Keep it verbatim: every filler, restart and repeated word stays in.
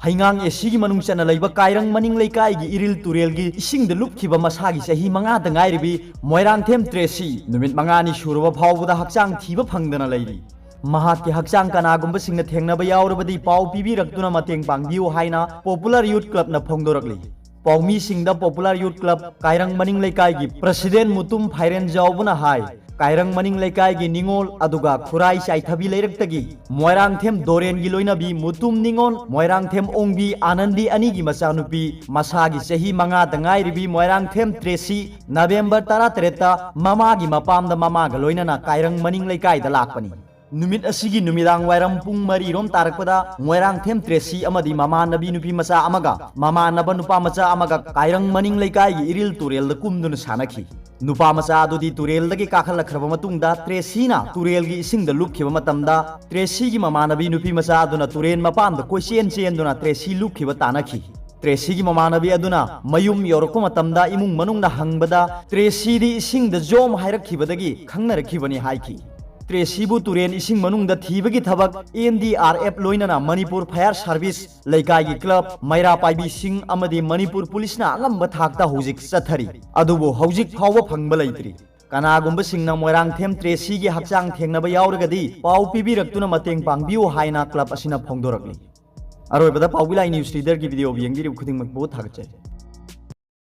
ꯍꯩꯉꯥꯡ ꯑꯦꯁꯤꯒꯤ ꯃꯅꯨꯡ ꯆꯟꯅ ꯂꯩꯕ ꯀꯥꯏꯔꯪ ꯃꯅꯤꯡ ꯂꯩꯀꯥꯏꯒꯤ ꯏꯔꯤꯜ ꯇꯨꯔꯦꯜꯒꯤ ꯏꯁꯤꯡꯗ ꯂꯨꯞꯈꯤꯕ ꯃꯁꯥꯒꯤ ꯆꯍꯤ ꯃꯉꯥꯗ ꯉꯥꯏꯔꯤꯕꯤ ꯃꯣꯏꯔꯥꯡꯊꯦꯝ ꯇ꯭ꯔꯦꯁꯤ ꯅꯨꯃꯤꯠ ꯃꯉꯥꯅꯤ ꯁꯨꯔꯕ ꯐꯥꯎꯕꯗ ꯍꯛꯆꯥꯡ ꯊꯤꯕ ꯐꯪꯗꯅ ꯂꯩꯔꯤ꯫ ꯃꯍꯥꯛꯀꯤ ꯍꯛꯆꯥꯡ ꯀꯅꯥꯒꯨꯝꯕꯁꯤꯡꯅ ꯊꯦꯡꯅꯕ ꯌꯥꯎꯔꯕꯗꯤ ꯄꯥꯎ ꯄꯤꯕꯤꯔꯛꯇꯨꯅ ꯃꯇꯦꯡ ꯄꯥꯡꯕꯤꯌꯨ ꯍꯥꯏꯅ ꯄꯣꯄꯨꯂꯔ ꯌꯨꯠ ꯀ꯭ꯂꯕꯅ ꯐꯣꯡꯗꯣꯔꯛꯂꯤ꯫ ꯄꯥꯎꯃꯤꯁꯤꯡꯗ ꯄꯣꯄꯨꯂꯔ ꯌꯨꯠ ꯀ꯭ꯂꯕ ꯀꯥꯏꯔꯪ ꯃꯅꯤꯡ ꯂꯩꯀꯥꯏꯒꯤ ꯄ꯭ꯔꯁꯤꯗꯦꯟ ꯃꯨꯇꯨꯝ ꯐꯥꯏꯔꯦꯟꯖꯥꯎꯕꯅ ꯍꯥꯏ, ꯀꯥꯏꯔꯪ ꯃꯅꯤꯡ ꯂꯩꯀꯥꯏꯒꯤ ꯅꯤꯉꯣꯜ ꯑꯗꯨꯒ ꯈꯨꯔꯥꯏ ꯆꯥꯏꯊꯕꯤ ꯂꯩꯔꯛꯇꯒꯤ ꯃꯣꯏꯔꯥꯡꯊꯦꯝ ꯗꯣꯔꯦꯟꯒꯤ ꯂꯣꯏꯅꯕꯤ ꯃꯨꯇꯨꯝ ꯅꯤꯉꯣꯜ, ꯃꯣꯏꯔꯥꯡꯊꯦꯝ ꯑꯣꯡꯕꯤ ꯑꯥꯅꯟꯗꯤ ꯑꯅꯤꯒꯤ ꯃꯆꯥꯅꯨꯄꯤ, ꯃꯁꯥꯒꯤ ꯆꯍꯤ ꯃꯉꯥꯗ ꯉꯥꯏꯔꯤꯕꯤ ꯃꯣꯏꯔꯥꯡꯊꯦꯝ ꯇ꯭ꯔꯦꯁꯤ ꯅꯕꯦꯝꯕꯔ ꯇꯔꯥꯇꯔꯦꯠꯇ ꯃꯃꯥꯒꯤ ꯃꯄꯥꯝꯗ ꯃꯃꯥꯒ ꯂꯣꯏꯅꯅ ꯀꯥꯏꯔꯪ ꯃꯅꯤꯡ ꯂꯩꯀꯥꯏꯗ ꯂꯥꯛꯄꯅꯤ꯫ ꯅꯨꯃꯤꯠ ꯑꯁꯤꯒꯤ ꯅꯨꯃꯤꯗꯥꯡ ꯋꯥꯏꯔꯝ ꯄꯨꯡ ꯃꯔꯤ ꯔꯣꯝ ꯇꯥꯔꯛꯄꯗ ꯃꯣꯏꯔꯥꯡꯊꯦꯝ ꯇ꯭ꯔꯦꯁꯤ ꯑꯃꯗꯤ ꯃꯃꯥꯟꯅꯕꯤ ꯅꯨꯄꯤ ꯃꯆꯥ ꯑꯃꯒ ꯃꯃꯥꯟꯅꯕ ꯅꯨꯄꯥ ꯃꯆꯥ ꯑꯃꯒ ꯀꯥꯏꯔꯪ ꯃꯅꯤꯡ ꯂꯩꯀꯥꯏꯒꯤ ꯏꯔꯤꯜ ꯇꯨꯔꯦꯜꯗ ꯀꯨꯝꯗꯨꯅ ꯁꯥꯟꯅꯈꯤ꯫ ꯅꯨꯄꯥ ꯃꯆꯥ ꯑꯗꯨꯗꯤ ꯇꯨꯔꯦꯜꯗꯒꯤ ꯀꯥꯈꯠꯂꯛꯈ꯭ꯔꯕ ꯃꯇꯨꯡꯗ ꯇ꯭ꯔꯦꯁꯤꯅ ꯇꯨꯔꯦꯜꯒꯤ ꯏꯁꯤꯡꯗ ꯂꯨꯞꯈꯤꯕ ꯃꯇꯝꯗ ꯇ꯭ꯔꯦꯁꯤꯒꯤ ꯃꯃꯥꯟꯅꯕꯤ ꯅꯨꯄꯤ ꯃꯆꯥ ꯑꯗꯨꯅ ꯇꯨꯔꯦꯜ ꯃꯄꯥꯟꯗ ꯀꯣꯏꯆꯦꯟ ꯆꯦꯟꯗꯨꯅ ꯇ꯭ꯔꯦꯁꯤ ꯂꯨꯞꯈꯤꯕ ꯇꯥꯟꯅꯈꯤ꯫ ꯇ꯭ꯔꯦꯁꯤꯒꯤ ꯃꯃꯥꯟꯅꯕꯤ ꯑꯗꯨꯅ ꯃꯌꯨꯝ ꯌꯧꯔꯛꯄ ꯃꯇꯝꯗ ꯏꯃꯨꯡ ꯃꯅꯨꯡꯅ ꯍꯪꯕꯗ ꯇ꯭ꯔꯦꯁꯤꯗꯤ ꯏꯁꯤꯡꯗ ꯖꯣꯝ ꯍꯥꯏꯔꯛꯈꯤꯕꯗꯒꯤ ꯈꯪꯅꯔꯛꯈꯤꯕꯅꯤ ꯍꯥꯏꯈꯤ꯫ ꯇ꯭ꯔꯦꯁꯤꯕꯨ ꯇꯨꯔꯦꯟ ꯏꯁꯤꯡ ꯃꯅꯨꯡꯗ ꯊꯤꯕꯒꯤ ꯊꯕꯛ ꯑꯦꯟ ꯗꯤ ꯑꯥꯔ ꯑꯦꯐ ꯂꯣꯏꯅꯅ ꯃꯅꯤꯄꯨꯔ ꯐꯥꯌꯔ ꯁꯥꯔꯚꯤꯁ, ꯂꯩꯀꯥꯏꯒꯤ ꯀ꯭ꯂꯕ, ꯃꯩꯔꯥ ꯄꯥꯏꯕꯤꯁꯤꯡ ꯑꯃꯗꯤ ꯃꯅꯤꯄꯨꯔ ꯄꯨꯂꯤꯁꯅ ꯑꯉꯝꯕ ꯊꯥꯛꯇ ꯍꯧꯖꯤꯛ ꯆꯠꯊꯔꯤ꯫ ꯑꯗꯨꯕꯨ ꯍꯧꯖꯤꯛ ꯐꯥꯎꯕ ꯐꯪꯕ ꯂꯩꯇ꯭ꯔꯤ꯫ ꯀꯅꯥꯒꯨꯝꯕꯁꯤꯡꯅ ꯃꯣꯏꯔꯥꯡꯊꯦꯝ ꯇ꯭ꯔꯦꯁꯤꯒꯤ ꯍꯛꯆꯥꯡ ꯊꯦꯡꯅꯕ ꯌꯥꯎꯔꯒꯗꯤ ꯄꯥꯎ ꯄꯤꯕꯤꯔꯛꯇꯨꯅ ꯃꯇꯦꯡ ꯄꯥꯡꯕꯤꯌꯨ ꯍꯥꯏꯅ ꯀ꯭ꯂꯕ ꯑꯁꯤꯅ ꯐꯣꯡꯗꯣꯔꯛꯂꯤ꯫ ꯑꯔꯣꯏꯕꯗ ꯄꯥꯎꯕꯤ ꯂꯥꯏ ꯅ꯭ꯌꯨꯁ ꯂꯤꯗꯔꯒꯤ ꯚꯤꯗꯤꯑꯣ ꯌꯦꯡꯕꯤꯔꯤꯕ ꯈꯨꯗꯤꯡꯃꯛꯄꯨ ꯊꯥꯒꯠꯆꯔꯤ꯫